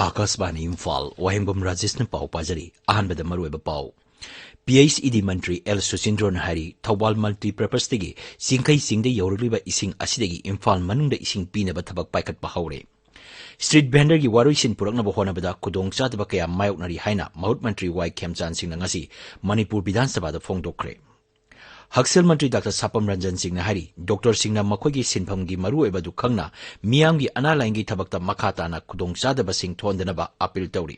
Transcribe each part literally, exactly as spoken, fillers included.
ꯑꯥꯀꯥꯁꯕꯥꯅꯤ ꯏꯝꯐꯥꯜ, ꯋꯥꯍꯦꯡꯕꯝ ꯔꯥꯖꯦꯁꯅ ꯄꯥꯎ ꯄꯥꯖꯔꯤ꯫ ꯑꯍꯥꯟꯕꯗ ꯃꯔꯨꯑꯣꯏꯕ ꯄꯥꯎ꯫ ꯄꯤ ꯑꯩꯆ ꯏ ꯗꯤ ꯃꯟꯇ꯭ꯔꯤ ꯑꯦꯜ ꯁꯨꯆꯤꯟꯗ꯭ꯔꯣꯅ ꯍꯥꯏꯔꯤ, ꯊꯧꯕꯥꯜ ꯃꯜꯇꯤꯄꯔꯄꯁꯇꯒꯤ ꯆꯤꯡꯈꯩ ꯆꯤꯡꯗ ꯌꯧꯔꯛꯂꯤꯕ ꯏꯁꯤꯡ ꯑꯁꯤꯗꯒꯤ ꯏꯝꯐꯥꯜ ꯃꯅꯨꯡꯗ ꯏꯁꯤꯡ ꯄꯤꯅꯕ ꯊꯕꯛ ꯄꯥꯏꯈꯠꯄ ꯍꯧꯔꯦ꯫ ꯁ꯭ꯇ꯭ꯔꯤꯠ ꯚꯦꯟꯗꯔꯒꯤ ꯋꯥꯔꯣꯏꯁꯤꯟ ꯄꯨꯔꯛꯅꯕ ꯍꯣꯠꯅꯕꯗ ꯈꯨꯗꯣꯡꯆꯥꯗꯕ ꯀꯌꯥ ꯃꯥꯌꯣꯛꯅꯔꯤ ꯍꯥꯏꯅ ꯃꯍꯨꯠ ꯃꯟꯇ꯭ꯔꯤ ꯋꯥꯏ ꯈꯦꯝꯆꯥꯟ ꯁꯤꯡꯅ ꯉꯁꯤ ꯃꯅꯤꯄꯨꯔ ꯕꯤꯙꯥꯟ ꯁꯚꯥꯗ ꯐꯣꯡꯗꯣꯛꯈ꯭ꯔꯦ꯫ ꯍꯛꯁꯦꯜ ꯃꯟꯇ꯭ꯔꯤ ꯗꯥꯛꯇꯔ ꯁꯥꯄꯝ ꯔꯟꯖꯟ ꯁꯤꯡꯅ ꯍꯥꯏꯔꯤ, ꯗꯣꯛꯇꯔꯁꯤꯡꯅ ꯃꯈꯣꯏꯒꯤ ꯁꯤꯟꯐꯝꯒꯤ ꯃꯔꯨꯑꯣꯏꯕ ꯑꯗꯨ ꯈꯪꯅ ꯃꯤꯌꯥꯝꯒꯤ ꯑꯅꯥ ꯂꯥꯌꯦꯡꯒꯤ ꯊꯕꯛꯇ ꯃꯈꯥ ꯇꯥꯅ ꯈꯨꯗꯣꯡꯆꯥꯗꯕꯁꯤꯡ ꯊꯣꯛꯍꯟꯗꯅꯕ ꯑꯥꯄꯤꯜ ꯇꯧꯔꯤ꯫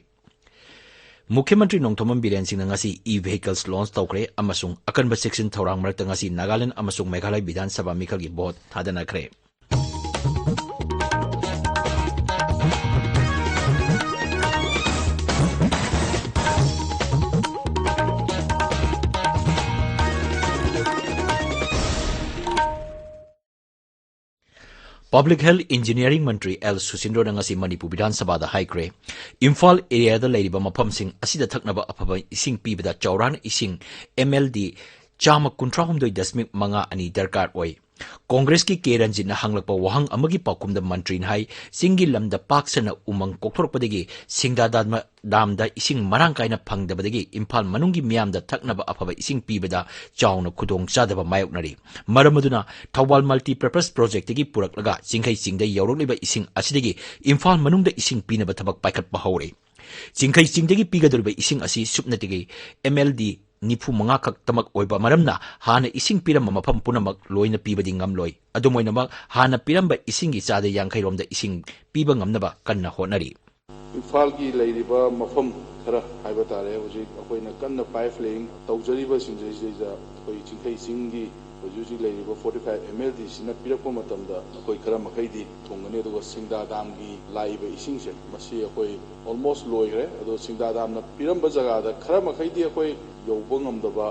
ꯃꯨꯈ꯭ꯌ ꯃꯟꯇ꯭ꯔꯤ ꯅꯣꯡꯊꯣꯝꯕꯝ ꯕꯤꯔꯦꯟ ꯁꯤꯡꯅ ꯉꯁꯤ ꯏ ꯚꯦꯍꯤꯀꯜꯁ ꯂꯣꯟꯆ ꯇꯧꯈ꯭ꯔꯦ ꯑꯃꯁꯨꯡ ꯑꯀꯟꯕ ꯆꯦꯛꯁꯤꯟ ꯊꯧꯔꯥꯡ ꯃꯔꯛꯇ ꯉꯁꯤ ꯅꯥꯒꯥꯂꯦꯟꯗ ꯑꯃꯁꯨꯡ ꯃꯦꯘꯥꯂꯌ ꯕꯤꯙꯥꯟ ꯁꯚꯥ ꯃꯤꯈꯜꯒꯤ ꯚꯣꯠ ꯊꯥꯗꯅꯈ꯭ꯔꯦ꯫ ꯄꯕ꯭ꯂꯤꯛ ꯍꯦꯜꯊ ꯏꯟꯖꯤꯅꯤꯌꯥꯔꯤꯡ ꯃꯟꯇ꯭ꯔꯤ ꯑꯦꯜ ꯁꯨꯆꯤꯟꯗ꯭ꯔꯣꯅ ꯉꯁꯤ ꯃꯅꯤꯄꯨꯔ ꯕꯤꯙꯥꯟ ꯁꯚꯥꯗ ꯍꯥꯏꯈ꯭ꯔꯦ, ꯏꯝꯐꯥꯜ ꯑꯦꯔꯤꯌꯥꯗ ꯂꯩꯔꯤꯕ ꯃꯐꯝꯁꯤꯡ ꯑꯁꯤꯗ ꯊꯛꯅꯕ ꯑꯐꯕ ꯏꯁꯤꯡ ꯄꯤꯕꯗ ꯆꯥꯎꯔꯥꯛꯅ ꯏꯁꯤꯡ ꯑꯦꯝ ꯑꯦꯜ ꯗꯤ ꯆꯥꯝꯃ ꯀꯨꯟꯊ꯭ꯔꯥ ꯍꯨꯝꯗꯣꯏ ꯗꯁꯃꯤꯛ ꯃꯉꯥ ꯑꯅꯤ ꯗꯔꯀꯥꯔ ꯑꯣꯏ꯫ ꯀꯣꯡꯒ꯭ꯔꯦꯁꯀꯤ ꯀꯦ ꯔꯟꯖꯤꯠꯅ ꯍꯪꯂꯛꯄ ꯋꯥꯍꯪ ꯑꯃꯒꯤ ꯄꯥꯎꯈꯨꯝꯗ ꯃꯟꯇ꯭ꯔꯤꯅ ꯍꯥꯏ, ꯆꯤꯡꯒꯤ ꯂꯝꯗ ꯄꯥꯛ ꯁꯟꯅ ꯎꯃꯪ ꯀꯣꯛꯊꯣꯔꯛꯄꯗꯒꯤ ꯁꯤꯡꯗꯥ ꯗꯥꯝ-, ꯗꯥꯝꯗ ꯏꯁꯤꯡ ꯃꯔꯥꯡ ꯀꯥꯏꯅ ꯐꯪꯗꯕꯗꯒꯤ ꯏꯝꯐꯥꯜ ꯃꯅꯨꯡꯒꯤ ꯃꯤꯌꯥꯝꯗ ꯊꯛꯅꯕ ꯑꯐꯕ ꯏꯁꯤꯡ ꯄꯤꯕꯗ ꯆꯥꯎꯅ ꯈꯨꯗꯣꯡꯆꯥꯗꯕ ꯃꯥꯌꯣꯛꯅꯔꯤ꯫ ꯃꯔꯝ ꯑꯗꯨꯅ ꯊꯧꯕꯥꯜ ꯃꯜꯇꯤꯄꯔꯄꯁ ꯄ꯭ꯔꯣꯖꯦꯛꯇꯒꯤ ꯄꯨꯔꯛꯂꯒ ꯆꯤꯡꯈꯩ ꯆꯤꯡꯗ ꯌꯧꯔꯛꯂꯤꯕ ꯏꯁꯤꯡ ꯑꯁꯤꯗꯒꯤ ꯏꯝꯐꯥꯜ ꯃꯅꯨꯡꯗ ꯏꯁꯤꯡ ꯄꯤꯅꯕ ꯊꯕꯛ ꯄꯥꯏꯈꯠꯄ ꯍꯧꯔꯦ꯫ ꯆꯤꯡꯈꯩ ꯆꯤꯡꯗꯒꯤ ꯄꯤꯒꯗꯧꯔꯤꯕ ꯏꯁꯤꯡ ꯑꯁꯤ ꯁꯨꯞꯅꯇꯒꯤ ꯑꯦꯝ ꯑꯦꯜ ꯗꯤ ꯅꯤꯐꯨ ꯃꯉꯥ ꯈꯛꯇꯃꯛ ꯑꯣꯏꯕ ꯃꯔꯝꯅ ꯍꯥꯟꯅ ꯏꯁꯤꯡ ꯄꯤꯔꯝꯕ ꯃꯐꯝ ꯄꯨꯝꯅꯃꯛ ꯂꯣꯏꯅ ꯄꯤꯕꯗꯤ ꯉꯝꯂꯣꯏ꯫ ꯑꯗꯨꯝ ꯑꯣꯏꯅꯃꯛ, ꯍꯥꯟꯅ ꯄꯤꯔꯝꯕ ꯏꯁꯤꯡꯒꯤ ꯆꯥꯗ ꯌꯥꯡꯈꯩ ꯔꯣꯝꯗ ꯏꯁꯤꯡ ꯄꯤꯕ ꯉꯝꯅꯕ ꯀꯟꯅ ꯍꯣꯠꯅꯔꯤ꯫ ꯏꯝꯐꯥꯜꯒꯤ ꯂꯩꯔꯤꯕ ꯃꯐꯝ ꯈꯔ ꯍꯥꯏꯕ ꯇꯥꯔꯦ, ꯍꯧꯖꯤꯛ ꯑꯩꯈꯣꯏꯅ ꯀꯟꯅ ꯄꯥꯏꯞ ꯂꯦꯌꯤꯡ ꯇꯧꯖꯔꯤꯕꯁꯤꯡꯁꯤꯗꯩꯗ ꯑꯩꯈꯣꯏ ꯆꯤꯡꯈꯩ ꯆꯤꯡꯒꯤ ꯍꯧꯖꯤꯛ ꯍꯧꯖꯤꯛ ꯂꯩꯔꯤꯕ ꯐꯣꯔꯇꯤ ꯐꯥꯏꯚ ꯑꯦꯝ ꯑꯦꯜ ꯗꯤꯁꯤꯅ ꯄꯤꯔꯛꯄ ꯃꯇꯝꯗ ꯑꯩꯈꯣꯏ ꯈꯔ ꯃꯈꯩꯗꯤ ꯊꯨꯡꯒꯅꯤ꯫ ꯑꯗꯨꯒ ꯁꯤꯡꯗꯥ ꯗꯥꯝꯒꯤ ꯂꯥꯛꯏꯕ ꯏꯁꯤꯡꯁꯦ, ꯃꯁꯤ ꯑꯩꯈꯣꯏ ꯑꯣꯜꯃꯣꯁ ꯂꯣꯏꯈ꯭ꯔꯦ꯫ ꯑꯗꯣ ꯁꯤꯡꯗꯥ ꯗꯥꯝꯅ ꯄꯤꯔꯝꯕ ꯖꯒꯥꯗ ꯈꯔ ꯃꯈꯩꯗꯤ ꯑꯩꯈꯣꯏ ꯌꯧꯕ ꯉꯝꯗꯕ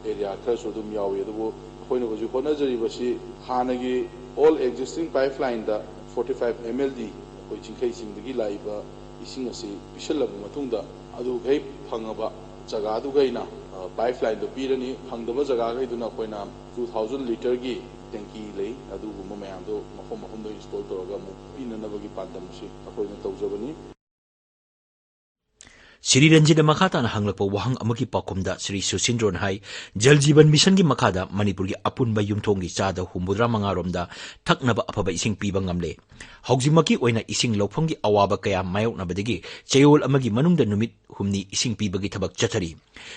ꯑꯦꯔꯤꯌꯥ ꯈꯔꯁꯨ ꯑꯗꯨꯝ ꯌꯥꯎꯏ꯫ ꯑꯗꯨꯕꯨ ꯑꯩꯈꯣꯏꯅ ꯍꯧꯖꯤꯛ ꯍꯣꯠꯅꯖꯔꯤꯕꯁꯤ ꯍꯥꯟꯅꯒꯤ ꯑꯣꯜ ꯑꯦꯛꯖꯤꯁꯇꯤꯡ ꯄꯥꯏꯞ ꯂꯥꯏꯟꯗ ꯐꯣꯔꯇꯤ ꯐꯥꯏꯚ ꯑꯦꯝ ꯑꯦꯜ ꯗꯤ ꯑꯩꯈꯣꯏ ꯆꯤꯡꯈꯩ ꯆꯤꯡꯗꯒꯤ ꯂꯥꯛꯏꯕ ꯏꯁꯤꯡ ꯑꯁꯤ ꯄꯤꯁꯤꯜꯂꯕ ꯃꯇꯨꯡꯗ, ꯑꯗꯨꯈꯩ ꯐꯪꯉꯕ ꯖꯒꯥꯗꯨꯒꯩꯅ, ꯑ, ꯄꯥꯏꯞ ꯂꯥꯏꯟꯗꯣ ꯄꯤꯔꯅꯤ꯫ ꯐꯪꯗꯕ ꯖꯒꯥꯈꯩꯗꯨꯅ ꯑꯩꯈꯣꯏꯅ ꯇꯨ ꯊꯥꯎꯖꯟ ꯂꯤꯇꯔꯒꯤ ꯇꯦꯡꯀꯤ ꯂꯩ, ꯑꯗꯨꯒꯨꯝꯕ ꯃꯌꯥꯝꯗꯣ ꯃꯐꯝ ꯃꯐꯝꯗ ꯏꯟꯁꯇꯣꯜ ꯇꯧꯔꯒ ꯑꯃꯨꯛ ꯄꯤꯅꯅꯕꯒꯤ ꯄꯥꯟꯗꯝ ꯑꯁꯤ ꯑꯩꯈꯣꯏꯅ ꯇꯧꯖꯕꯅꯤ꯫ ꯁ꯭ꯔꯤ ꯔꯟꯖꯤꯠꯅ ꯃꯈꯥ ꯇꯥꯅ ꯍꯪꯂꯛꯄ ꯋꯥꯍꯪ ꯑꯃꯒꯤ ꯄꯥꯎꯈꯨꯝꯗ ꯁ꯭ꯔꯤ ꯁꯨꯁꯤꯟꯗ꯭ꯔꯣꯅ ꯍꯥꯏ, ꯖꯜ ꯖꯤꯕꯟ ꯃꯤꯁꯟꯒꯤ ꯃꯈꯥꯗ ꯃꯅꯤꯄꯨꯔꯒꯤ ꯑꯄꯨꯟꯕ ꯌꯨꯝꯊꯣꯡꯒꯤ ꯆꯥꯗ ꯍꯨꯝꯐꯨꯇꯔꯥ ꯃꯉꯥ ꯔꯣꯝꯗ ꯊꯛꯅꯕ ꯑꯐꯕ ꯏꯁꯤꯡ ꯄꯤꯕ ꯉꯝꯂꯦ꯫ ꯍꯧꯖꯤꯛꯃꯛꯀꯤ ꯑꯣꯏꯅ ꯏꯁꯤꯡ ꯂꯧꯐꯝꯒꯤ ꯑꯋꯥꯕ ꯀꯌꯥ ꯃꯥꯌꯣꯛꯅꯕꯗꯒꯤ ꯆꯌꯣꯜ ꯑꯃꯒꯤ ꯃꯅꯨꯡꯗ ꯅꯨꯃꯤꯠ ꯍꯨꯝꯅꯤ ꯏꯁꯤꯡ ꯄꯤꯕꯒꯤ ꯊꯕꯛ ꯆꯠꯊꯔꯤ꯫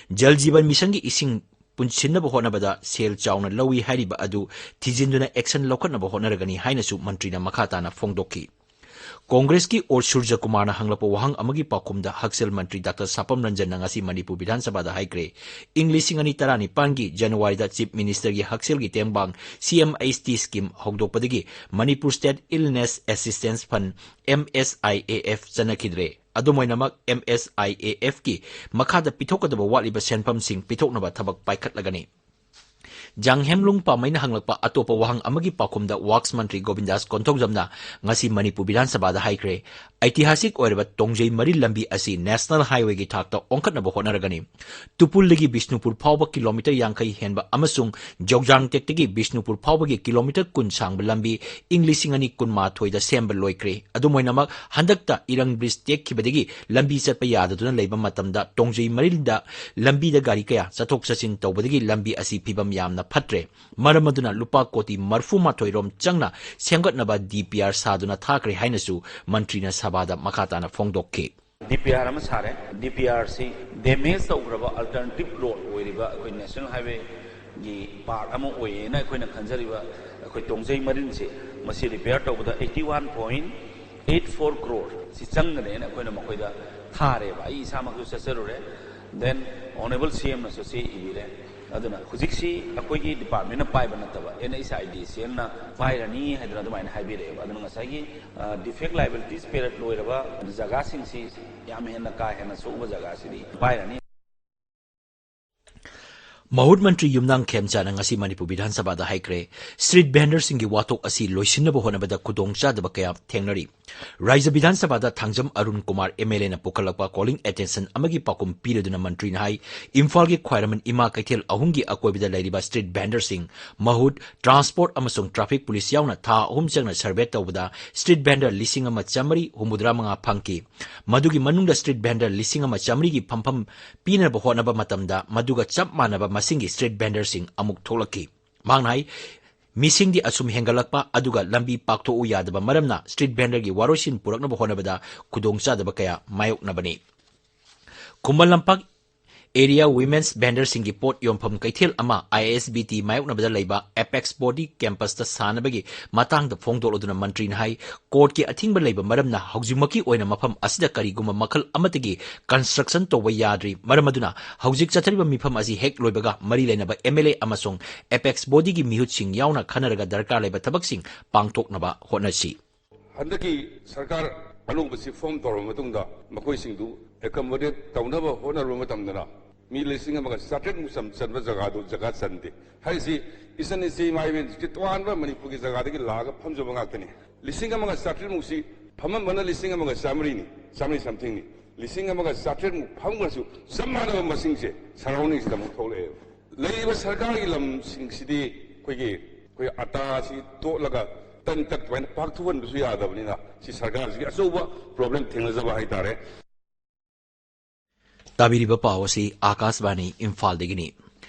ꯖꯜ ꯖꯤꯕꯟ ꯃꯤꯁꯟꯒꯤ ꯏꯁꯤꯡ ꯄꯨꯟꯁꯤꯟꯅꯕ ꯍꯣꯠꯅꯕꯗ ꯁꯦꯜ ꯆꯥꯎꯅ ꯂꯧꯏ ꯍꯥꯏꯔꯤꯕ ꯑꯗꯨ ꯊꯤꯖꯤꯟꯗꯨꯅ action ꯂꯧꯈꯠꯅꯕ ꯍꯣꯠꯅꯔꯒꯅꯤ ꯍꯥꯏꯅꯁꯨ ꯃꯟꯇ꯭ꯔꯤꯅ ꯃꯈꯥ ꯇꯥꯅ ꯐꯣꯡꯗꯣꯛꯈꯤ꯫ ꯀꯣꯡꯒ꯭ꯔꯦꯁꯀꯤ ꯑꯣꯔ ꯁꯨꯔꯖ ꯀꯨꯃꯥꯔꯅ ꯍꯪꯂꯛꯄ ꯋꯥꯍꯪ ꯑꯃꯒꯤ ꯄꯥꯎꯈꯨꯝꯗ ꯍꯛꯁꯦꯜ ꯃꯟꯇ꯭ꯔꯤ ꯗꯥꯛꯇꯔ ꯁꯥꯄꯝ ꯔꯟꯖꯟꯅ ꯉꯁꯤ ꯃꯅꯤꯄꯨꯔ ꯕꯤꯙꯥꯟ ꯁꯚꯥꯗ ꯍꯥꯏꯈ꯭ꯔꯦ, ꯏꯪ ꯂꯤꯁꯤꯡ ꯑꯅꯤ ꯇꯔꯥꯅꯤꯄꯥꯟꯒꯤ ꯖꯅꯋꯥꯔꯤꯗ ꯆꯤꯐ ꯃꯤꯅꯤꯁꯇꯔꯒꯤ ꯍꯛꯁꯦꯜꯒꯤ ꯇꯦꯡꯕꯥꯡ C M H T scheme ꯍꯧꯗꯣꯛꯄꯗꯒꯤ Manipur State Illness Assistance Fund, M S I A F, ꯆꯠꯅꯈꯤꯗ꯭ꯔꯦ꯫ ꯑꯗꯨꯝ ꯑꯣꯏꯅꯃꯛ, M S I A F ꯀꯤ ꯃꯈꯥꯗ ꯄꯤꯊꯣꯛꯀꯗꯕ ꯋꯥꯠꯂꯤꯕ ꯁꯦꯟꯐꯝꯁꯤꯡ ꯄꯤꯊꯣꯛꯅꯕ ꯊꯕꯛ ꯄꯥꯏꯈꯠꯂꯒꯅꯤ꯫ ꯖꯥꯡꯍꯦꯝꯂꯨꯡ ꯄꯥꯃꯩꯅ ꯍꯪꯂꯛꯄ ꯑꯇꯣꯞꯄ ꯋꯥꯍꯪ ꯑꯃꯒꯤ ꯄꯥꯎꯈꯨꯝꯗ ꯋꯥꯛꯁ ꯃꯟꯇ꯭ꯔꯤ ꯒꯣꯕꯤꯟꯗꯥꯁ ꯀꯣꯟꯊꯧꯖꯝꯅ ꯉꯁꯤ ꯃꯅꯤꯄꯨꯔ ꯕꯤꯙꯥꯟ ꯁꯚꯥꯗ ꯍꯥꯏꯈ꯭ꯔꯦ, ꯑꯩꯇꯤꯍꯥꯁꯤꯛ ꯑꯣꯏꯔꯕ ꯇꯣꯡꯖꯩ ꯃꯔꯤꯜ ꯂꯝꯕꯤ ꯑꯁꯤ ꯅꯦꯁꯅꯦꯜ ꯍꯥꯏꯋꯦꯒꯤ ꯊꯥꯛꯇ ꯑꯣꯟꯈꯠꯅꯕ ꯍꯣꯠꯅꯔꯒꯅꯤ꯫ ꯇꯨꯄꯨꯜꯗꯒꯤ ꯕꯤꯁꯅꯨꯄꯨꯔ ꯐꯥꯎꯕ ꯀꯤꯂꯣꯃꯤꯇꯔ ꯌꯥꯡꯈꯩ ꯍꯦꯟꯕ ꯑꯃꯁꯨꯡ ꯖꯧꯖꯥꯡ ꯇꯦꯛꯇꯒꯤ ꯕꯤꯁꯅꯨꯄꯨꯔ ꯐꯥꯎꯕꯒꯤ ꯀꯤꯂꯣꯃꯤꯇꯔ ꯀꯨꯟ ꯁꯥꯡꯕ ꯂꯝꯕꯤ ꯏꯪ ꯂꯤꯁꯤꯡ ꯑꯅꯤ ꯀꯨꯟꯃꯥꯊꯣꯏꯗ ꯁꯦꯝꯕ ꯂꯣꯏꯈ꯭ꯔꯦ꯫ ꯑꯗꯨꯝ ꯑꯣꯏꯅꯃꯛ, ꯍꯟꯗꯛꯇ ꯏꯔꯪ ꯕ꯭ꯔꯤꯖ ꯇꯦꯛꯈꯤꯕꯗꯒꯤ ꯂꯝꯕꯤ ꯆꯠꯄ ꯌꯥꯗꯗꯨꯅ ꯂꯩꯕ ꯃꯇꯝꯗ ꯇꯣꯡꯖꯩ ꯃꯔꯤꯜꯗ ꯂꯝꯕꯤꯗ ꯒꯥꯔꯤ ꯀꯌꯥ ꯆꯠꯊꯣꯛ ꯆꯠꯁꯤꯟ ꯇꯧꯕꯗꯒꯤ ꯂꯝꯕꯤ ꯑꯁꯤ ꯐꯤꯕꯝ ꯌꯥꯝꯅ ꯐꯠꯇ꯭ꯔꯦ꯫ ꯃꯔꯝ ꯑꯗꯨꯅ ꯂꯨꯄꯥ ꯀꯣꯇꯤ ꯃꯔꯤꯐꯨ ꯃꯥꯊꯣꯏ ꯔꯣꯝ ꯆꯪꯅ ꯁꯦꯝꯒꯠꯅꯕ D P R ꯁꯥꯗꯨꯅ ꯊꯥꯈ꯭ꯔꯦ ꯍꯥꯏꯅꯁꯨ ꯃꯟꯇ꯭ꯔꯤꯅ ꯁꯚꯥꯗ ꯃꯈꯥ ꯇꯥꯅ ꯐꯣꯡꯗꯣꯛꯈꯤ꯫ D P R ꯑꯃ ꯁꯥꯔꯦ꯫ D P R ꯁꯤ damage ꯇꯧꯈ꯭ꯔꯕ alternative road ꯑꯣꯏꯔꯤꯕ ꯑꯩꯈꯣꯏ National Highway ꯒꯤ part ꯑꯃ ꯑꯣꯏꯌꯦꯅ ꯑꯩꯈꯣꯏꯅ ꯈꯟꯖꯔꯤꯕ ꯑꯩꯈꯣꯏ ꯇꯣꯡꯖꯩ ꯃꯔꯤꯜꯁꯤ, ꯃꯁꯤ repair ꯇꯧꯕꯗ eighty one point eight four crore ꯁꯤ ꯆꯪꯒꯅꯦꯅ ꯑꯩꯈꯣꯏꯅ ꯃꯈꯣꯏꯗ ꯊꯥꯔꯦꯕ꯫ ꯑꯩ ꯏꯁꯥꯃꯛꯁꯨ ꯆꯠꯆꯔꯨꯔꯦ, then Honourable C M ꯅꯁꯨ ꯆꯦ ꯏꯕꯤꯔꯦ꯫ ꯑꯗꯨꯅ ꯍꯧꯖꯤꯛꯁꯤ ꯑꯩꯈꯣꯏꯒꯤ department ꯅ ꯄꯥꯏꯕ ꯅꯠꯇꯕ, N H I D C L ꯅ ꯄꯥꯏꯔꯅꯤ ꯍꯥꯏꯗꯅ ꯑꯗꯨꯃꯥꯏꯅ ꯍꯥꯏꯕꯤꯔꯛꯑꯦꯕ꯫ ꯑꯗꯨꯅ ꯉꯁꯥꯏꯒꯤ, ꯑ, defect liabilities period ꯂꯣꯏꯔꯕ ꯖꯒꯥꯁꯤꯡꯁꯤ ꯌꯥꯝ ꯍꯦꯟꯅ ꯀꯥ ꯍꯦꯟꯅ ꯁꯣꯛꯎꯕ ꯖꯒꯥꯁꯤꯗꯤ ꯄꯥꯏꯔꯅꯤ꯫ ꯃꯍꯨꯠ ꯃꯟꯇ꯭ꯔꯤ ꯌꯨꯝꯅꯥꯝ ꯈꯦꯝꯆꯥꯅ ꯉꯁꯤ ꯃꯅꯤꯄꯨꯔ ꯕꯤꯙꯥꯟ ꯁꯚꯥꯗ ꯍꯥꯏꯈ꯭ꯔꯦ, ꯁ꯭ꯇ꯭ꯔꯤꯠ ꯚꯦꯟꯗꯔꯁꯤꯡꯒꯤ ꯋꯥꯊꯣꯛ ꯑꯁꯤ ꯂꯣꯏꯁꯤꯟꯅꯕ ꯍꯣꯠꯅꯕꯗ ꯈꯨꯗꯣꯡꯆꯥꯗꯕ ꯀꯌꯥ ꯊꯦꯡꯅꯔꯤ꯫ ꯔꯥꯖ꯭ꯌ ꯕꯤꯙꯥꯟ ꯁꯚꯥꯗ ꯊꯥꯡꯖꯝ ꯑꯔꯨꯟ ꯀꯨꯃꯥꯔ ꯑꯦꯝ ꯑꯦꯜ ꯑꯦꯅ ꯄꯨꯈꯠꯂꯛꯄ calling attention ꯑꯃꯒꯤ ꯄꯥꯎꯈꯨꯝ ꯄꯤꯔꯗꯨꯅ ꯃꯟꯇ꯭ꯔꯤꯅ ꯍꯥꯏ, ꯏꯝꯐꯥꯜꯒꯤ ꯈ꯭ꯋꯥꯏꯔꯝꯕꯟ ꯏꯃꯥ ꯀꯩꯊꯦꯜ ꯑꯍꯨꯝꯒꯤ ꯑꯀꯣꯏꯕꯗ ꯂꯩꯔꯤꯕ ꯁ꯭ꯇ꯭ꯔꯤꯠ ꯚꯦꯟꯗꯔꯁꯤꯡ, ꯃꯍꯨꯠ, ꯇ꯭ꯔꯥꯟꯁꯄꯣꯔꯠ ꯑꯃꯁꯨꯡ ꯇ꯭ꯔꯥꯐꯤꯛ ꯄꯨꯂꯤꯁ ꯌꯥꯎꯅ ꯊꯥ ꯑꯍꯨꯝ ꯆꯪꯅ ꯁꯔꯚꯦ ꯇꯧꯕꯗ ꯁ꯭ꯇ꯭ꯔꯤꯠ ꯚꯦꯟꯗꯔ ꯂꯤꯁꯤꯡ ꯑꯃ ꯆꯥꯃꯔꯤ ꯍꯨꯝꯐꯨꯇꯔꯥ ꯃꯉꯥ ꯐꯪꯈꯤ꯫ ꯃꯗꯨꯒꯤ ꯃꯅꯨꯡꯗ ꯁ꯭ꯇ꯭ꯔꯤꯠ ꯚꯦꯟꯗꯔ ꯂꯤꯁꯤꯡ ꯑꯃ ꯆꯥꯃꯔꯤꯒꯤ ꯐꯝꯐꯝ ꯄꯤꯅꯕ ꯍꯣꯠꯅꯕ ꯃꯇꯝꯗ ꯃꯗꯨꯒ ꯆꯞ ꯃꯥꯟꯅꯕ ꯃꯁꯤꯡꯒꯤ ꯁ꯭ꯇ꯭ꯔꯤꯠ ꯚꯦꯟꯗꯔꯁꯤꯡ ꯑꯃꯨꯛ ꯊꯣꯛꯂꯛꯈꯤ꯫ ꯃꯍꯥꯛꯅ ꯍꯥꯏ, ꯃꯤꯁꯤꯡꯗꯤ ꯑꯁꯨꯝ ꯍꯦꯟꯒꯠꯂꯛꯄ ꯑꯗꯨꯒ ꯂꯝꯕꯤ ꯄꯥꯛꯊꯣꯛꯎ ꯌꯥꯗꯕ ꯃꯔꯝꯅ ꯁ꯭ꯇ꯭ꯔꯤꯠ ꯚꯦꯟꯗꯔꯒꯤ ꯋꯥꯔꯣꯏꯁꯤꯟ ꯄꯨꯔꯛꯅꯕ ꯍꯣꯠꯅꯕꯗ ꯈꯨꯗꯣꯡꯆꯥꯗꯕ ꯀꯌꯥ ꯃꯥꯌꯣꯛꯅꯕꯅꯤ꯫ ꯈꯨꯃꯟ ꯂꯝꯄꯥꯛ ꯑꯦꯔꯤꯌꯥ ꯋꯤꯃꯦꯟꯁ ꯚꯦꯟꯗꯔꯁꯤꯡꯒꯤ ꯄꯣꯠ ꯌꯣꯟꯐꯝ ꯀꯩꯊꯦꯜ ꯑꯃ ꯑꯥꯏ ꯑꯦꯁ ꯕꯤ ꯇꯤ ꯃꯥꯌꯣꯛꯅꯕꯗ ꯂꯩꯕ ꯑꯦꯄꯦꯛꯁ ꯕꯣꯗꯤ ꯀꯦꯝꯄꯁꯇ ꯁꯥꯅꯕꯒꯤ ꯃꯇꯥꯡꯗ ꯐꯣꯡꯗꯣꯛꯂꯗꯨꯅ ꯃꯟꯇ꯭ꯔꯤꯅ ꯍꯥꯏ, ꯀꯣꯔꯠꯀꯤ ꯑꯊꯤꯡꯕ ꯂꯩꯕ ꯃꯔꯝꯅ ꯍꯧꯖꯤꯛꯃꯛꯀꯤ ꯑꯣꯏꯅ ꯃꯐꯝ ꯑꯁꯤꯗ ꯀꯔꯤꯒꯨꯝꯕ ꯃꯈꯜ ꯑꯃꯠꯇꯒꯤ ꯀꯟꯁꯇ꯭ꯔꯛꯁꯟ ꯇꯧꯕ ꯌꯥꯗ꯭ꯔꯤ꯫ ꯃꯔꯝ ꯑꯗꯨꯅ ꯍꯧꯖꯤꯛ ꯆꯠꯊꯔꯤꯕ ꯃꯤꯐꯝ ꯑꯁꯤ ꯍꯦꯛ ꯂꯣꯏꯕꯒ ꯃꯔꯤ ꯂꯩꯅꯕ ꯑꯦꯝ ꯑꯦꯜ ꯑꯦ ꯑꯃꯁꯨꯡ ꯑꯦꯄꯦꯛꯁ ꯕꯣꯗꯤꯒꯤ ꯃꯤꯍꯨꯠꯁꯤꯡ ꯌꯥꯎꯅ ꯈꯟꯅꯔꯒ ꯗꯔꯀꯥꯔ ꯂꯩꯕ ꯊꯕꯛꯁꯤꯡ ꯄꯥꯡꯊꯣꯛꯅꯕ ꯍꯣꯠꯅꯁꯤ꯫ ꯍꯟꯗꯛꯀꯤ ꯁꯔꯀꯥꯔ ꯑꯅꯧꯕꯁꯤ ꯐꯣꯔꯝ ꯇꯧꯔꯕ ꯃꯇꯨꯡꯗ ꯃꯈꯣꯏꯁꯤꯡꯗꯨ ꯑꯦꯀꯣꯃꯣꯗꯦꯠ ꯇꯧꯅꯕ ꯍꯣꯠꯅꯔꯨꯕ ꯃꯇꯝꯗꯅ ꯃꯤ ꯂꯤꯁꯤꯡ ꯑꯃꯒ ꯆꯥꯇ꯭ꯔꯦꯠꯃꯨꯛ ꯆꯟ-, ꯆꯟꯕ ꯖꯒꯥꯗꯨ ꯖꯒꯥ ꯆꯟꯗꯦ꯫ ꯍꯥꯏꯔꯤꯁꯤ ꯏꯆꯟ ꯏꯆꯦ ꯏꯃꯥ ꯏꯕꯦꯟꯁꯤꯡꯁꯤ ꯇꯣꯉꯥꯟꯕ ꯃꯅꯤꯄꯨꯔꯒꯤ ꯖꯒꯥꯗꯒꯤ ꯂꯥꯛꯑꯒ ꯐꯝꯖꯕ ꯉꯥꯛꯇꯅꯤ꯫ ꯂꯤꯁꯤꯡ ꯑꯃꯒ ꯆꯥꯇ꯭ꯔꯦꯠꯃꯨꯛꯁꯤ ꯐꯝꯃꯝꯕꯅ ꯂꯤꯁꯤꯡ ꯑꯃꯒ ꯆꯥꯃꯔꯤꯅꯤ, ꯆꯥꯃꯔꯤ somethingꯅꯤ꯫ ꯂꯤꯁꯤꯡ ꯑꯃꯒ ꯆꯥꯇ꯭ꯔꯦꯠꯃꯨꯛ ꯐꯝꯈ꯭ꯔꯁꯨ ꯆꯞ ꯃꯥꯟꯅꯕ ꯃꯁꯤꯡꯁꯦ ꯁꯔꯥꯎꯟꯗꯤꯡꯁꯤꯗ ꯑꯃꯨꯛ ꯊꯣꯛꯂꯛꯑꯦꯕ꯫ ꯂꯩꯔꯤꯕ ꯁꯔꯀꯥꯔꯒꯤ ꯂꯝꯁꯤꯡꯁꯤꯗꯤ ꯑꯩꯈꯣꯏꯒꯤ, ꯑꯩꯈꯣꯏ ꯑꯇꯥꯁꯤ ꯇꯣꯠꯂꯒ ꯇꯟ ꯇꯛ ꯑꯗꯨꯃꯥꯏꯅ ꯄꯥꯛꯊꯣꯛꯍꯟꯕꯁꯨ ꯌꯥꯗꯕꯅꯤꯅ ꯁꯤ ꯁꯔꯀꯥꯔꯁꯤꯒꯤ ꯑꯆꯧꯕ ꯄ꯭ꯔꯣꯕ꯭ꯂꯦꯝ ꯊꯦꯡꯅꯖꯕ ꯍꯥꯏꯇꯥꯔꯦ꯫ ꯇꯥꯕꯤꯔꯤꯕ ꯄꯥꯎ ꯑꯁꯤ ꯑꯥꯀꯥꯁꯕꯥꯅꯤ ꯏꯝꯐꯥꯜꯗꯒꯤꯅꯤ꯫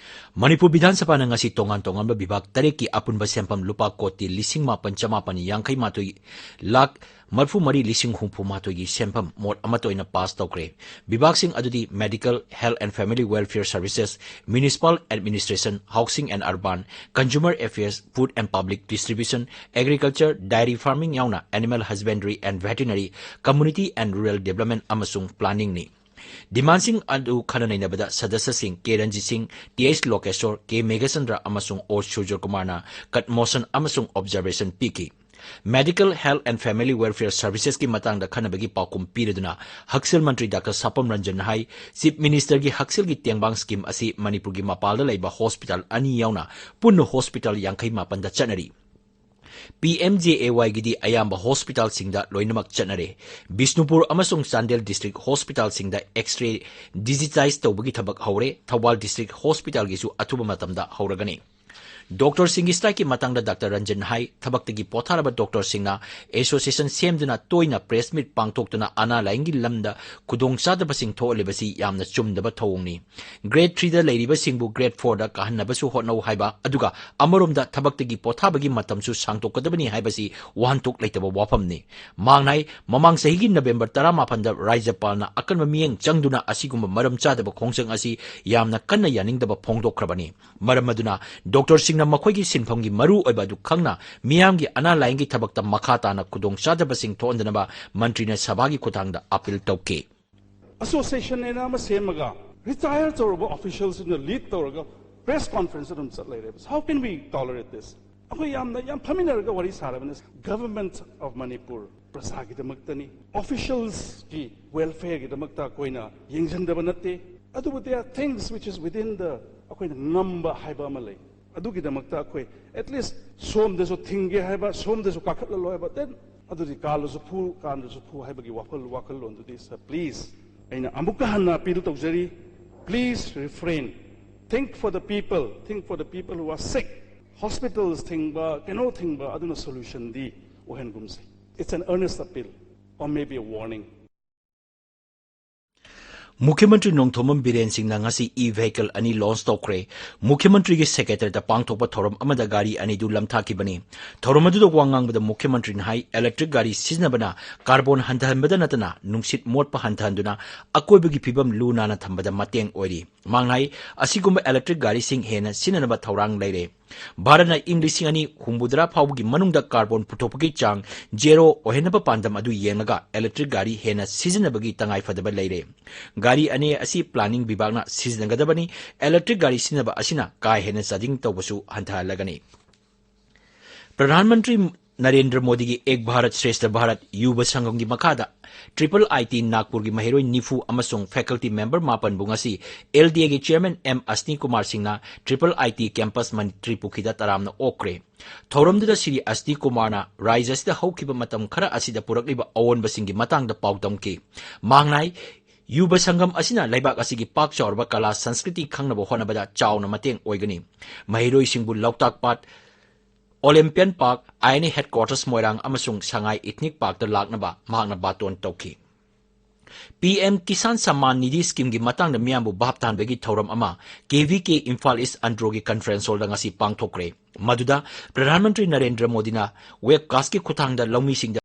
ꯃꯅꯤꯄꯨꯔ ꯕꯤꯙꯥꯟ ꯁꯚꯥꯅ ꯉꯁꯤ ꯇꯣꯉꯥꯟ ꯇꯣꯉꯥꯟꯕ ꯕꯤꯚꯥꯒ ꯇꯔꯦꯠꯀꯤ ꯑꯄꯨꯟꯕ ꯁꯦꯟꯐꯝ ꯂꯨꯄꯥ ꯀꯣꯇꯤ ꯂꯤꯁꯤꯡ ꯃꯥꯄꯟ ꯆꯃꯥꯄꯟ ꯌꯥꯡꯈꯩ ꯃꯥꯊꯣꯏ ꯂꯥꯈ ꯃꯔꯤꯐꯨ ꯃꯔꯤ ꯂꯤꯁꯤꯡ ꯍꯨꯝꯐꯨ ꯃꯥꯊꯣꯏꯒꯤ ꯁꯦꯟꯐꯝ ꯃꯣꯠ ꯑꯃꯠꯇ ꯑꯣꯏꯅ ꯄꯥꯁ ꯇꯧꯈ꯭ꯔꯦ꯫ ꯕꯤꯚꯥꯒꯁꯤꯡ ꯑꯗꯨꯗꯤ Medical, Health and Family Welfare Services, Municipal Administration, Housing and Urban, Consumer Affairs, Food and Public Distribution, Agriculture, Dairy Farming ꯌꯥꯎꯅ Animal Husbandry and Veterinary, Community and Rural Development ꯑꯃꯁꯨꯡ Planningꯅꯤ꯫ ꯗꯤꯃꯥꯟꯁꯤꯡ ꯑꯗꯨ ꯈꯟꯅ ꯅꯩꯅꯕꯗ ꯁꯗꯁ꯭ꯌꯁꯤꯡ ꯀꯦ ꯔꯟꯖꯤꯠ ꯁꯤꯡ, ꯇꯤ ꯑꯩꯆ ꯂꯣꯀꯦꯁꯣꯔ, ꯀꯦ ꯃꯦꯘꯆꯟꯗ꯭ꯔ ꯑꯃꯁꯨꯡ ꯑꯣ ꯁꯨꯔꯖꯀꯨꯃꯥꯔꯅ ꯀꯟꯃꯣꯁꯟ ꯑꯃꯁꯨꯡ ꯑꯣꯕꯖꯔꯕꯦꯁꯟ ꯄꯤꯈꯤ꯫ Medical, Health and Family Welfare Servicesꯀꯤ ꯃꯇꯥꯡꯗ ꯈꯟꯅꯕꯒꯤ ꯄꯥꯎꯈꯨꯝ ꯄꯤꯔꯗꯨꯅ ꯍꯛꯁꯦꯜ ꯃꯟꯇ꯭ꯔꯤ ꯗꯥꯛꯇꯔ ꯁꯥꯄꯝ ꯔꯟꯖꯟꯅ ꯍꯥꯏ, ꯆꯤꯐ ꯃꯤꯅꯤꯁꯇꯔꯒꯤ ꯍꯛꯁꯦꯜꯒꯤ ꯇꯦꯡꯕꯥꯡ ꯁ꯭ꯀꯤꯝ ꯑꯁꯤ ꯃꯅꯤꯄꯨꯔꯒꯤ ꯃꯄꯥꯜꯗ ꯂꯩꯕ ꯍꯣꯁꯄꯤꯇꯥꯜ ꯑꯅꯤ ꯌꯥꯎꯅ ꯄꯨꯟꯅ ꯍꯣꯁꯄꯤꯇꯥꯜ ꯌꯥꯡꯈꯩ ꯃꯥꯄꯟꯗ ꯆꯠꯅꯔꯤ꯫ ꯄꯤ ꯑꯦꯝ ꯖꯦ ꯑꯦ ꯋꯥꯏꯒꯤꯗꯤ ꯑꯌꯥꯝꯕ ꯍꯣꯁꯄꯤꯇꯥꯜꯁꯤꯡꯗ ꯂꯣꯏꯅꯃꯛ ꯆꯠꯅꯔꯦ꯫ ꯕꯤꯁꯅꯨꯄꯨꯔ ꯑꯃꯁꯨꯡ ꯆꯥꯟꯗꯦꯜ ꯗꯤꯁꯇ꯭ꯔꯤꯛ ꯍꯣꯁꯄꯤꯇꯥꯜꯁꯤꯡꯗ X-ray digitize ꯇꯧꯕꯒꯤ ꯊꯕꯛ ꯍꯧꯔꯦ꯫ ꯊꯧꯕꯥꯜ ꯗꯤꯁꯇ꯭ꯔꯤꯛ ꯍꯣꯁꯄꯤꯇꯥꯜꯒꯤꯁꯨ ꯑꯊꯨꯕ ꯃꯇꯝꯗ ꯍꯧꯔꯒꯅꯤ꯫ ꯗꯣꯛꯇꯔꯁꯤꯡꯒꯤ ꯁ꯭ꯇ꯭ꯔꯥꯏꯛꯀꯤ ꯃꯇꯥꯡꯗ ꯗꯥꯛꯇꯔ ꯔꯟꯖꯟ ꯍꯥꯏ, ꯊꯕꯛꯇꯒꯤ ꯄꯣꯊꯥꯔꯕ ꯗꯣꯛꯇꯔꯁꯤꯡꯅ ꯑꯦꯁꯣꯁꯤꯌꯦꯁꯟ ꯁꯦꯝꯗꯨꯅ ꯇꯣꯏꯅ ꯄ꯭ꯔꯦꯁ ꯃꯤꯠ ꯄꯥꯡꯊꯣꯛꯇꯨꯅ ꯑꯅꯥ ꯂꯥꯏꯌꯦꯡꯒꯤ ꯂꯝꯗ ꯈꯨꯗꯣꯡꯆꯥꯗꯕꯁꯤꯡ ꯊꯣꯛꯍꯜꯂꯤꯕꯁꯤ ꯌꯥꯝꯅ ꯆꯨꯝꯗꯕ ꯊꯧꯑꯣꯡꯅꯤ꯫ ꯒ꯭ꯔꯦꯗ ꯊ꯭ꯔꯤꯗ ꯂꯩꯔꯤꯕꯁꯤꯡꯕꯨ ꯒ꯭ꯔꯦꯗ ꯐꯣꯔꯗ ꯀꯥꯍꯟꯅꯕꯁꯨ ꯍꯣꯠꯅꯧ ꯍꯥꯏꯕ, ꯑꯗꯨꯒ ꯑꯃꯔꯣꯝꯗ ꯊꯕꯛꯇꯒꯤ ꯄꯣꯊꯥꯕꯒꯤ ꯃꯇꯝꯁꯨ ꯁꯥꯡꯗꯣꯛꯀꯗꯕꯅꯤ ꯍꯥꯏꯕꯁꯤ ꯋꯥꯍꯟꯊꯣꯛ ꯂꯩꯇꯕ ꯋꯥꯐꯝꯅꯤ꯫ ꯃꯍꯥꯛꯅ ꯍꯥꯏ, ꯃꯃꯥꯡ ꯆꯍꯤꯒꯤ ꯅꯕꯦꯝꯕꯔ ꯇꯔꯥꯃꯥꯄꯟꯗ ꯔꯥꯖ꯭ꯌꯄꯥꯜꯅ ꯑꯀꯟꯕ ꯃꯤꯠꯌꯦꯡ ꯆꯪꯗꯨꯅ ꯑꯁꯤꯒꯨꯝꯕ ꯃꯔꯝ ꯆꯥꯗꯕ ꯈꯣꯡꯖꯪ ꯑꯁꯤ ꯌꯥꯝꯅ ꯀꯟꯅ ꯌꯥꯅꯤꯡꯗꯕ ꯐꯣꯡꯗꯣꯛꯈ꯭ꯔꯕꯅꯤ꯫ ꯃꯔꯝ ꯑꯗꯨꯅ ꯗꯣꯛꯇꯔꯁꯤꯡꯅ ꯃꯈꯣꯏꯒꯤ ꯁꯤꯟꯐꯝꯒꯤ ꯃꯔꯨ ꯑꯣꯏꯕ ꯑꯗꯨ ꯈꯪꯅ ꯃꯤꯌꯥꯝꯒꯤ ꯑꯅꯥ ꯂꯥꯏꯌꯦꯡꯒꯤ ꯊꯕꯛꯇ ꯃꯈꯥ ꯇꯥꯅ ꯈꯨꯗꯣꯡꯆꯥꯗꯕꯁꯤꯡ ꯊꯣꯛꯍꯟꯗꯅꯕ ꯃꯟꯇ꯭ꯔꯤꯅ ꯁꯚꯥꯒꯤ ꯈꯨꯠꯊꯥꯡꯗ ꯑꯄꯤꯜ ꯇꯧꯈꯤ꯫ ꯑꯦꯁꯣꯁꯤꯌꯦꯁꯟ ꯑꯃ ꯁꯦꯝꯃꯒ ꯔꯤꯇꯥꯌꯔ ꯇꯧꯔꯕ ꯑꯣꯐꯤꯁꯤꯌꯦꯜꯁꯤꯡꯅ ꯂꯤꯗ ꯇꯧꯔꯒ ꯄ꯭ꯔꯦꯁ ꯀꯣꯟꯐꯔꯦꯟꯁ ꯑꯗꯨꯝ ꯆꯠ ꯂꯩꯔꯦꯕ꯫ How can we tolerate this? ꯑꯩꯈꯣꯏ ꯌꯥꯝꯅ ꯌꯥꯝ ꯐꯝꯃꯤꯟꯅꯔꯒ ꯋꯥꯔꯤ ꯁꯥꯔꯕꯅꯤ꯫ Government of Manipur ꯄ꯭ꯔꯖꯥꯒꯤꯗꯃꯛꯇꯅꯤ, ꯑꯣꯐꯤꯁꯤꯌꯦꯜꯁꯀꯤ ꯋꯦꯜꯐꯤꯌꯔꯒꯤꯗꯃꯛꯇ ꯑꯩꯈꯣꯏꯅ ꯌꯦꯡꯁꯤꯟꯗꯕ ꯅꯠꯇꯦ꯫ ꯑꯗꯨꯕꯨ there are things which is within the, ꯑꯩꯈꯣꯏꯅ ꯉꯝꯕ ꯍꯥꯏꯕ ꯑꯃ ꯂꯩ꯫ ꯑꯗꯨꯒꯤꯗꯃꯛꯇ ꯑꯩꯈꯣꯏ at least ꯁꯣꯝꯗꯁꯨ ꯊꯤꯡꯒꯦ ꯍꯥꯏꯕ, ꯁꯣꯝꯗꯁꯨ ꯀꯥꯈꯠꯍꯜꯂꯣ ꯍꯥꯏꯕ, then ꯑꯗꯨꯗꯤ ꯀꯥꯜꯂꯁꯨ ꯐꯨ, ꯀꯥꯟꯗ꯭ꯔꯁꯨ ꯐꯨ ꯍꯥꯏꯕꯒꯤ ꯋꯥꯈꯜ, ꯋꯥꯈꯜꯂꯣꯟꯗꯨꯗꯤ, sir, please, ꯑꯩꯅ ꯑꯃꯨꯛꯀ ꯍꯟꯅ ꯑꯄꯤꯜ ꯇꯧꯖꯔꯤ, please refrain, think for the people, think for the people who are sick. Hospitals ꯊꯤꯡꯕ, ꯀꯩꯅꯣ ꯊꯤꯡꯕ, ꯑꯗꯨꯅ solutionꯗꯤ ꯑꯣꯏꯍꯟꯒꯨꯝꯁꯦ꯫ It's an earnest appeal or maybe a warning. ꯃꯨꯈ꯭ꯌ ꯃꯟꯇ꯭ꯔꯤ ꯅꯣꯡꯊꯣꯝꯕꯝ ꯕꯤꯔꯦꯟ ꯁꯤꯡꯅ ꯉꯁꯤ e-vehicle ꯑꯅꯤ ꯂꯣꯟꯆ ꯇꯧꯈ꯭ꯔꯦ꯫ ꯃꯨꯈ꯭ꯌ ꯃꯟꯇ꯭ꯔꯤꯒꯤ ꯁꯦꯀ꯭ꯔꯦꯇꯔꯤꯌꯦꯠꯇ ꯄꯥꯡꯊꯣꯛꯄ ꯊꯧꯔꯝ ꯑꯃꯗ ꯒꯥꯔꯤ ꯑꯅꯤꯗꯨ ꯂꯝꯊꯥꯈꯤꯕꯅꯤ꯫ ꯊꯧꯔꯝ ꯑꯗꯨꯗ ꯋꯥ ꯉꯥꯡꯕꯗ ꯃꯨꯈ꯭ꯌ ꯃꯟꯇ꯭ꯔꯤꯅ ꯍꯥꯏ, ꯏꯂꯦꯛꯇ꯭ꯔꯤꯛ ꯒꯥꯔꯤ ꯁꯤꯖꯤꯟꯅꯕꯅ ꯀꯥꯔꯕꯣꯟ ꯍꯟꯊꯍꯟꯕꯗ ꯅꯠꯇꯅ ꯅꯨꯡꯁꯤꯠ ꯃꯣꯠꯄ ꯍꯟꯊꯍꯟꯗꯨꯅ ꯑꯀꯣꯏꯕꯒꯤ ꯐꯤꯕꯝ ꯂꯨ ꯅꯥꯟꯅ ꯊꯝꯕꯗ ꯃꯇꯦꯡ ꯑꯣꯏꯔꯤ꯫ ꯃꯍꯥꯛꯅ ꯍꯥꯏ, ꯑꯁꯤꯒꯨꯝꯕ ꯏꯂꯦꯛꯇ꯭ꯔꯤꯛ ꯒꯥꯔꯤꯁꯤꯡ ꯍꯦꯟꯅ ꯁꯤꯖꯤꯟꯅꯅꯕ ꯊꯧꯔꯥꯡ ꯂꯩꯔꯦ꯫ ꯚꯥꯔꯠꯅ ꯏꯪ ꯂꯤꯁꯤꯡ ꯑꯅꯤ ꯍꯨꯝꯐꯨꯇꯔꯥ ꯐꯥꯎꯕꯒꯤ ꯃꯅꯨꯡꯗ ꯀꯥꯔꯕꯣꯟ ꯄꯨꯊꯣꯛꯄꯒꯤ ꯆꯥꯡ ꯖꯦꯔꯣ ꯑꯣꯏꯍꯟꯅꯕ ꯄꯥꯟꯗꯝ ꯑꯗꯨ ꯌꯦꯡꯂꯒ ꯏꯂꯦꯛꯇ꯭ꯔꯤꯛ ꯒꯥꯔꯤ ꯍꯦꯟꯅ ꯁꯤꯖꯤꯟꯅꯕꯒꯤ ꯇꯉꯥꯏꯐꯗꯕ ꯂꯩꯔꯦ꯫ ꯒꯥꯔꯤ ꯑꯅꯤ ꯑꯁꯤ ꯄ꯭ꯂꯥꯅꯤꯡ ꯕꯤꯚꯥꯒꯅ ꯁꯤꯖꯤꯟꯅꯒꯗꯕꯅꯤ꯫ ꯏꯂꯦꯛꯇ꯭ꯔꯤꯛ ꯒꯥꯔꯤ ꯁꯤꯖꯤꯟꯅꯕ ꯑꯁꯤꯅ ꯀꯥ ꯍꯦꯟꯅ ꯆꯥꯗꯤꯡ ꯇꯧꯕꯁꯨ ꯍꯟꯊꯍꯜꯂꯒꯅꯤ꯫ ꯄ꯭ꯔꯙꯥꯟ ꯃꯟꯇ꯭ꯔꯤ ꯅꯔꯦꯟꯗ꯭ꯔ ꯃꯣꯗꯤꯒꯤ ꯑꯦꯛ ꯚꯥꯔꯠ ꯁ꯭ꯔꯦꯁꯊ ꯚꯥꯔꯠ ꯌꯨꯕ ꯁꯪꯒꯝꯒꯤ ꯃꯈꯥꯗ ꯇ꯭ꯔꯤꯄꯜ ꯑꯥꯏ ꯇꯤ ꯅꯥꯒꯄꯨꯔꯒꯤ ꯃꯍꯩꯔꯣꯏ ꯅꯤꯐꯨ ꯑꯃꯁꯨꯡ ꯐꯦꯀꯜꯇꯤ ꯃꯦꯝꯕꯔ ꯃꯥꯄꯟꯕꯨ ꯉꯁꯤ ꯑꯦꯜ ꯗꯤ ꯑꯦꯒꯤ ꯆꯤꯌꯔꯃꯦꯟ ꯑꯦꯝ ꯑꯁꯅꯤ ꯀꯨꯃꯥꯔ ꯁꯤꯡꯅ ꯇ꯭ꯔꯤꯄꯜ ꯑꯥꯏ ꯇꯤ ꯀꯦꯝꯄꯁ ꯃꯟꯇ꯭ꯔꯤ ꯄꯨꯈ꯭ꯔꯤꯗ ꯇꯔꯥꯝꯅ ꯑꯣꯛꯈ꯭ꯔꯦ꯫ ꯊꯧꯔꯝꯗꯨꯗ ꯁ꯭ꯔꯤ ꯑꯁꯅꯤ ꯀꯨꯃꯥꯔꯅ ꯔꯥꯖ꯭ꯌ ꯑꯁꯤꯗ ꯍꯧꯈꯤꯕ ꯃꯇꯝ ꯈꯔ ꯑꯁꯤꯗ ꯄꯨꯔꯛꯂꯤꯕ ꯑꯑꯣꯟꯕꯁꯤꯡꯒꯤ ꯃꯇꯥꯡꯗ ꯄꯥꯎꯗꯝꯈꯤ꯫ ꯃꯍꯥꯛꯅ ꯍꯥꯏ, ꯌꯨꯕ ꯁꯪꯒꯝ ꯑꯁꯤꯅ ꯂꯩꯕꯥꯛ ꯑꯁꯤꯒꯤ ꯄꯥꯛ ꯆꯥꯎꯔꯕ ꯀꯂꯥ ꯁꯪꯁꯀ꯭ꯔꯤꯇꯤ ꯈꯪꯅꯕ ꯍꯣꯠꯅꯕꯗ ꯆꯥꯎꯅ ꯃꯇꯦꯡ ꯑꯣꯏꯒꯅꯤ꯫ ꯃꯍꯩꯔꯣꯏꯁꯤꯡꯕꯨ ꯂꯣꯛꯇꯥꯛ ꯄꯥꯠ, Olympian park, I N A headquarters Moirang ꯑꯃꯁꯨꯡ ꯁꯉꯥꯏ ꯏꯊꯅꯤꯛ ꯄꯥꯔꯛꯇ ꯂꯥꯛꯅꯕ ꯃꯍꯥꯛꯅ ꯕꯥꯇꯣꯟ ꯇꯧꯈꯤ꯫ ꯄꯤ ꯑꯦꯝ ꯀꯤꯁꯥꯟ ꯁꯝꯃꯥꯟ ꯅꯤꯙꯤ ꯁ꯭ꯀꯤꯝꯒꯤ ꯃꯇꯥꯡꯗ ꯃꯤꯌꯥꯝꯕꯨ ꯚꯥꯞ ꯇꯥꯍꯟꯕꯒꯤ ꯊꯧꯔꯝ ꯑꯃ ꯀꯦ ꯚꯤ ꯀꯦ ꯏꯝꯐꯥꯜ ꯏꯁ ꯑꯟꯗ꯭ꯔꯣꯒꯤ ꯀꯟꯐꯔꯦꯟꯁ ꯍꯣꯜꯗ ꯉꯁꯤ ꯄꯥꯡꯊꯣꯛꯈ꯭ꯔꯦ꯫ ꯃꯗꯨꯗ ꯄ꯭ꯔꯙꯥꯟ ꯃꯟꯇ꯭ꯔꯤ ꯅꯔꯦꯟꯗ꯭ꯔ ꯃꯣꯗꯤꯅ ꯋꯦꯕꯀꯥꯁꯀꯤ ꯈꯨꯠꯊꯥꯡꯗ ꯂꯧꯃꯤꯁꯤꯡꯗ